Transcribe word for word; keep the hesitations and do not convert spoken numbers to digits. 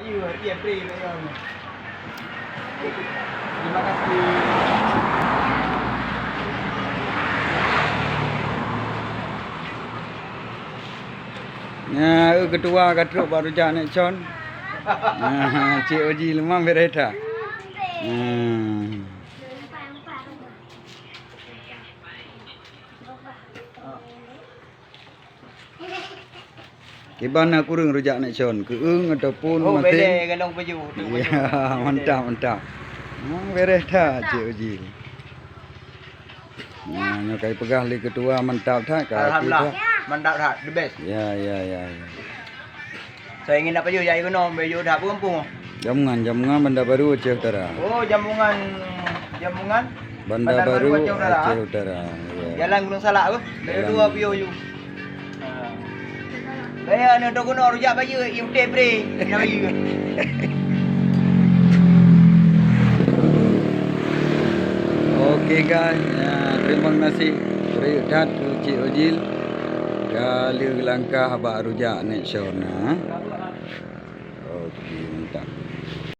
Terima kasih. Nah, eu ketua ka trok bak rujak Nexon. Nah, Cik Oji leumah beureh that. Hmm. Kiban na kureueng rujak Nexon, keueung ataupun masin? Beleh galong pajoh, tu pajoh. Ya, mantap, mantap. Hmm, beureh that, Cik Uji. Nah, nyoe kai peugah lé ketua mantap that, ka api Alhamdulillah, that. Mantap that, the best. Ya, ya, ya, ya. Saya ingin nak pajoh, ya, ikono, pajoh that, apa kampung? Jambungan, Jambungan, Banda Baru, Aceh Utara. Oh, Jambungan, Jambungan, Banda Baru, Aceh Utara. Aceh Utara, ya. Jalan Gunung Salak tu. Jalan. Dua piyôh ju. Ha. Saya ni tu kena rujak bayeue, iute bre. Nak bayeue. Oke guys, ya, terima kasih. Rayeuk that keu Cik Ojil. Ka lheueh langkah bak rujak Nexon na. Oke, mantap.